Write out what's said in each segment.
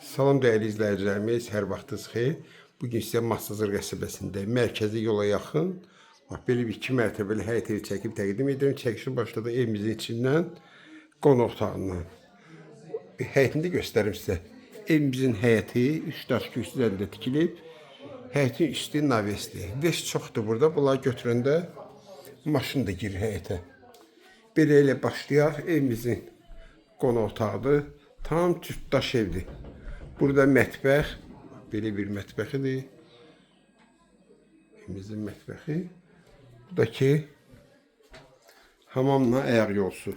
Salam dəyərli izləyicilərimiz, hər vaxtınız xeyir. Bu gün sizə Masazır qəsəbəsində mərkəzi yola yaxın, bax belə bir 2 mərtəbəli həyət evi çəkib təqdim edirəm. Çəkişi başladı evimizin içindən, qonaq otağından. Bir həyətini də göstərim sizə. Evimizin həyəti 3 daş kürsü üzərində tikilib. Həyətin üstü navesdir. Veş çoxdur burada. Bunları götürəndə maşın da girir həyətə. Belə elə başlayaq. Evimizin qonaq otağıdır. Tam cütdaş evdir. Burada mətbəx, belə bir mətbəxidir. Evimizin mətbəxi. Bu da ki hamamla ayaq yolsu.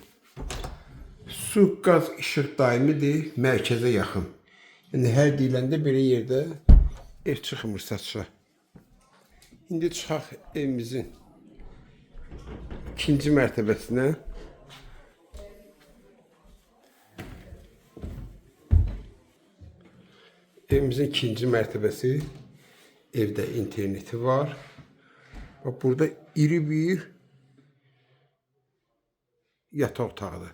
Su, qaz, işıq daimidir, mərkəzə yaxın. Yəni hər deyiləndə belə yerdə ev çıxmır satışa. İndi çıxaq evimizin ikinci mərtəbəsinə. Evimizin ikinci mərtəbəsi evdə interneti var. Bax burada iri bir yataq otağıdır.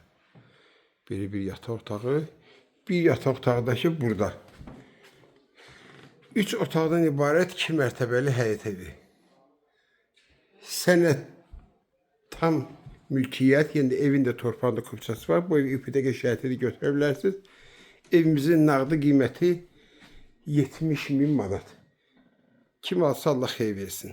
Belə bir yataq otağı. Bir yataq otağı da ki burada. 3 otaqdan ibarət 2 mərtəbəli həyət evi. Sənəd tam mülkiyyət, yəni evin də torpağında kupçası var. Bu evi ipoteka şərti ilə götürə bilərsiniz. Evimizin nağdı qiyməti 70 min manat. Kim alsa Allah xeyir versin.